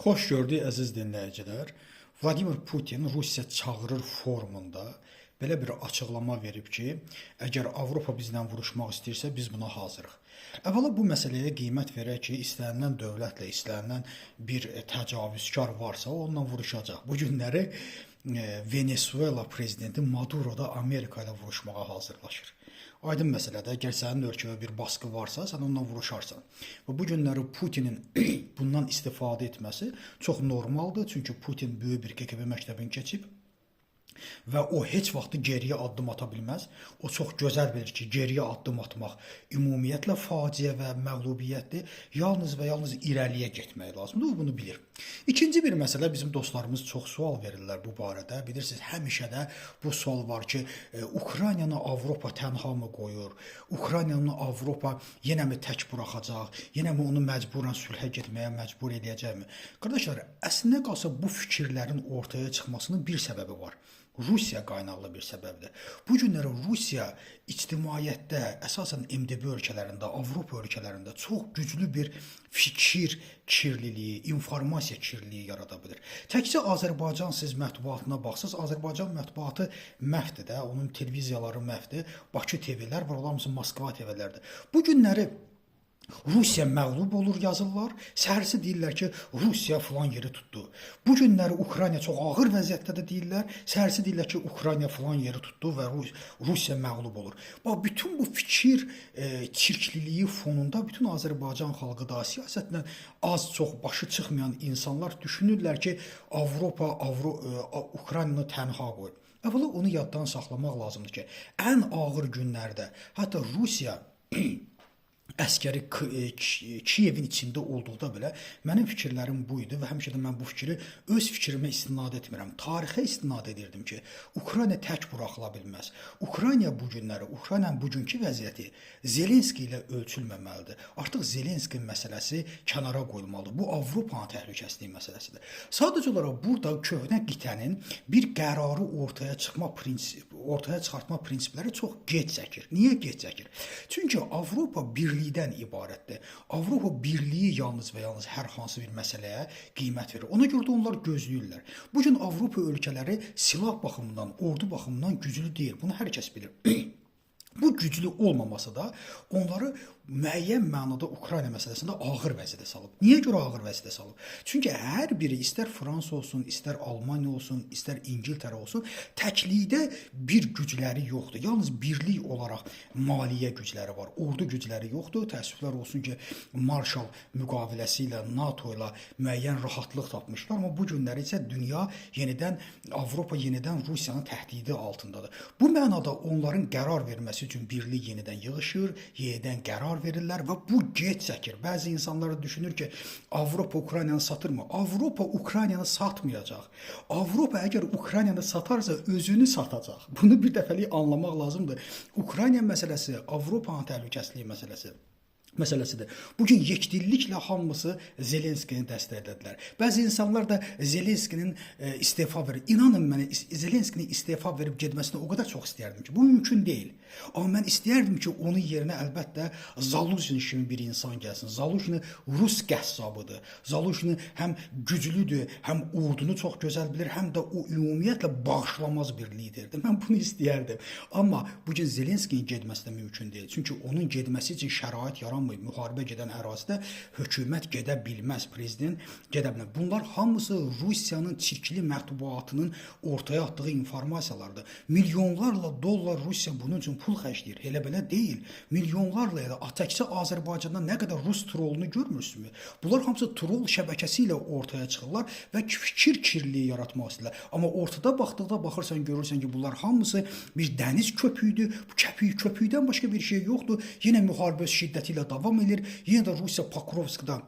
Xoş gördük əziz dinləyicilər. Vladimir Putin Rusiya çağırır forumunda belə bir açıqlama verib ki, əgər Avropa bizlə vuruşmaq istəyirsə, biz buna hazırıq. Əvvəla bu məsələyə qiymət verək ki, istənilən dövlətlə istənilən bir təcavüzkar varsa, onunla vuruşacaq. Bu günləri Venesuela prezidenti Maduro da Amerika ilə vuruşmağa hazırlaşır. Aydın məsələdir. Əgər sənin ölkəyə bir baskı varsa, sən onunla vuruşarsan. Və bu günləri Putinin bundan istifadə etməsi çox normaldır. Çünki Putin böyük bir KGB məktəbini keçib və o heç vaxt geriyə addım ata bilməz. O çox gözəl bilir ki, geriyə addım atmaq ümumiyyətlə faciə və məğlubiyyətdir. Yalnız və yalnız irəliyə getmək lazımdır. O bunu bilir. İkinci bir məsələ, bizim dostlarımız çox sual verirlər bu barədə. Bilirsiniz, həmişə də bu sual var ki, Ukraynanı Avropa tənha mı qoyur? Ukraynanı Avropa yenə mi tək buraxacaq? Yenə mi onu məcburən sülhə getməyə məcbur eləyəcəkmi? Qardaşlar, əslinə qalsa bu fikirlərin ortaya çıxmasının bir səbəbi var. Rusiya qaynaqlı bir səbəbdir. Bu günləri Rusiya ictimaiyyətdə, əsasən MDB ölkələrində, Avropa ölkələrində çox güclü bir fikir kirliliyi, informasiya kirliliyi yarada bilir. Təkcə Azərbaycan siz mətbuatına baxsaz, Azərbaycan mətbuatı məhvdir də, onun televiziyaları məhvdir, Bakı TV-lər var, onlar hamısı Moskva TV-lərdir. Bu günləri Rusiya məğlub olur yazırlar. Səhərsi deyirlər ki, Rusiya filan yeri tutdu. Bu günləri Ukrayna çox ağır vəziyyətdədir deyirlər. Səhərsi deyirlər ki, Ukrayna filan yeri tutdu və Rusiya məğlub olur. Bax, bütün bu fikir çirkliliyi fonunda bütün Azərbaycan xalqı da, siyasətlə az-çox başı çıxmayan insanlar düşünürlər ki, Avropa Ukraynanı tənha qoyur. Əvvəla onu yaddan saxlamaq lazımdır ki, ən ağır günlərdə hətta Rusiya əskəri Kiyevin içində olduqda belə mənim fikirlərim bu idi və həmişə də mən bu fikri öz fikrimə istinad etmirəm. Tarixə istinad edirdim ki, Ukrayna tək buraxıla bilməz. Ukrayna bu günləri, Ukraynanın bugünkü vəziyyəti Zelenski ilə ölçülməməlidir. Artıq Zelenski məsələsi kənara qoyulmalıdır. Bu Avropanın təhlükəsizliyi məsələsidir. Sadəcə olaraq burada köhnə qitənin bir qərarı ortaya çıxartma prinsipləri çox gec çəkir. Niyə gec çəkir? Çünki Avropa birlikdən ibarətdir. Avropa Birliyi yalnız və yalnız hər hansı bir məsələyə qiymət verir. Ona görə də onlar gözləyirlər. Bu gün Avropa ölkələri silah baxımından, ordu baxımından güclü deyil. Bunu hər kəs bilir. Bu güclü olmaması da onları müəyyən mənada Ukrayna məsələsində ağır vəziyyətə salıb. Niyə görə ağır vəziyyətə salıb? Çünki hər biri istər Fransa olsun, istər Almaniya olsun, istər İngiltərə olsun, təklikdə bir gücləri yoxdur. Yalnız birlik olaraq maliyyə gücləri var, ordu gücləri yoxdur. Təəssüflər olsun ki, Marshall müqaviləsi ilə, NATO ilə müəyyən rahatlıq tapmışlar, amma bu günləri isə dünya yenidən, Avropa yenidən Rusiyanın təhdidi altındadır. Bu mənada onların qərar verməsi üçün birlik yenidən yığışır, yenidən qərar verirlər və bu gec çəkir. Bəzi insanlar düşünür ki, Avropa Ukraynanı satırmı? Avropa Ukraynanı satmayacaq. Avropa əgər Ukraynanı satarsa, özünü satacaq. Bunu bir dəfəlik anlamaq lazımdır. Ukrayna məsələsi Avropanın təhlükəsizliyi məsələsidir. Bugün yekdilliklə hamısı Zelenskini dəstəklədilər. Bəzi insanlar da Zelenskinin istefa verir. İnanın mənə, Zelenskinin istefa verib getməsini o qədər çox istəyərdim ki, bu mümkün deyil. Amma mən istəyərdim ki, onun yerinə əlbəttə Zaluzhny kimi bir insan gəlsin. Zaluzhny rus qəssabıdır. Zaluzhny həm güclüdür, həm ordunu çox gözəl bilir, həm də o ümumiyyətlə bağışlamaz bir liderdir. Mən bunu istəyərdim. Amma bugün Zelenskinin getməsi də mümkün deyil. Çünki onun getməsi üçün şərait yaranmayıb. Müharibə gedən ərazidə hökumət gedə bilməz, prezident gedə bilməz. Bunlar hamısı Rusiyanın çirkli mətbuatının ortaya atdığı informasiyalardır. Milyonlarla dollar Rusiya bunun üçün pul xərcləyir. Elə belə deyil. Milyonlarla ya da təkcə Azərbaycanda nə qədər rus trolunu görmürsünüzmü? Bunlar hamısı trol şəbəkəsi ilə ortaya çıxırlar və fikir kirliliyi yaratmaq istəyirlər. Amma ortada baxdıqda baxırsan, görürsən ki, bunlar hamısı bir dəniz köpüyüdür. Bu köpükdən başqa bir şey yoxdur. Yenə müharibə şiddəti ilə davam edir. Yenə də Rusiya Pokrovskda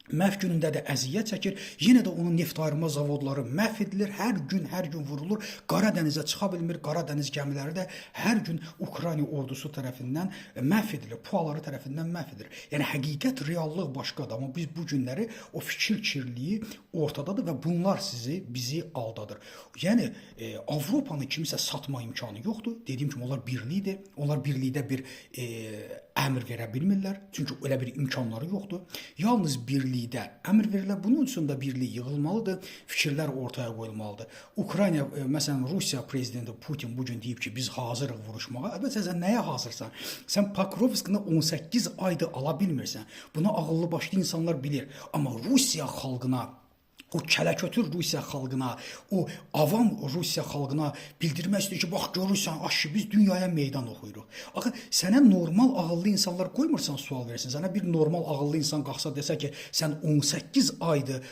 məhv günündə də əziyyət çəkir. Yenə də onun neft ayırma zavodları məhv edilir. Hər gün, hər gün vurulur. Qara dənizə çıxa bilmir. Qara dəniz gəmiləri də hər gün Ukrayna ordusu tərəfindən məhv edilir. PUA-ları tərəfindən məhv edilir. Yəni həqiqət, reallıq başqadır, amma biz bu günləri o fikir kirliliyi ortadadır və bunlar sizi, bizi aldadır. Yəni Avropanı kimsə satma imkanı yoxdur. Dediyim kimi onlar birlikdir. Onlar birlikdə bir əmr verə bilmirlər. Çünki elə bir imkanları yoxdur. Yalnız birlikdə birlikdə əmr verilə. Bunun üçün də birlik yığılmalıdır, fikirlər ortaya qoyulmalıdır. Ukrayna, məsələn, Rusiya prezidenti Putin bu gün deyib ki, biz hazırıq vuruşmağa. Əlbəttə sən nəyə hazırsan? Sən Pokrovskini 18 aydır ala bilmirsən. Bunu ağıllı başlı insanlar bilir. Amma Rusiya xalqına, o kələkötür Rusiya xalqına, o avam Rusiya xalqına bildirmək istəyir ki, bax görürsən, aşı biz dünyaya meydan oxuyuruq. Axı sənə normal ağıllı insanlar qoymursan sual versin. Sənə bir normal ağıllı insan qalxsa desə ki, sən 18 aydır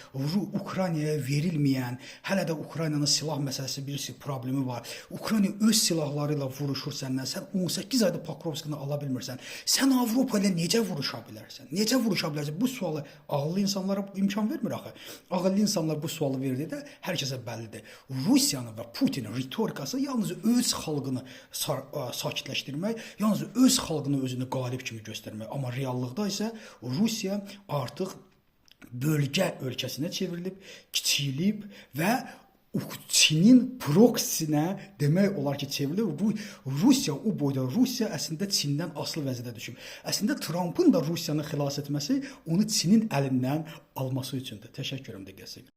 Ukraynaya verilməyən, hələ də Ukraynanın silah məsələsi bir problemi var. Ukrayna öz silahları ilə vuruşur səndən. Sən 18 aydır Pokrovskini ala bilmirsən. Sən Avropa ilə necə vuruşa bilərsən? Necə vuruşa bilərsən? Bu sualı ağıllı insanlara imkan vermir axı. Ağıllı insanlar bu sualı verdikdə hər kəsə bəllidir. Rusiyanın və Putinin ritorikası yalnız öz xalqını sakitləşdirmək, yalnız öz xalqını özünü qalib kimi göstərmək. Amma reallıqda isə Rusiya artıq bölgə ölkəsinə çevrilib, kiçilib və Çinin proksinə demək olar ki, çevrilir. Bu Rusiya o boyda Rusiya əslində Çindən asılı vəziyyətə düşüb. Əslində Trampın da Rusiyanı xilas etməsi onu Çinin əlindən alması üçündür. Təşəkkür edirəm diqqətinizə.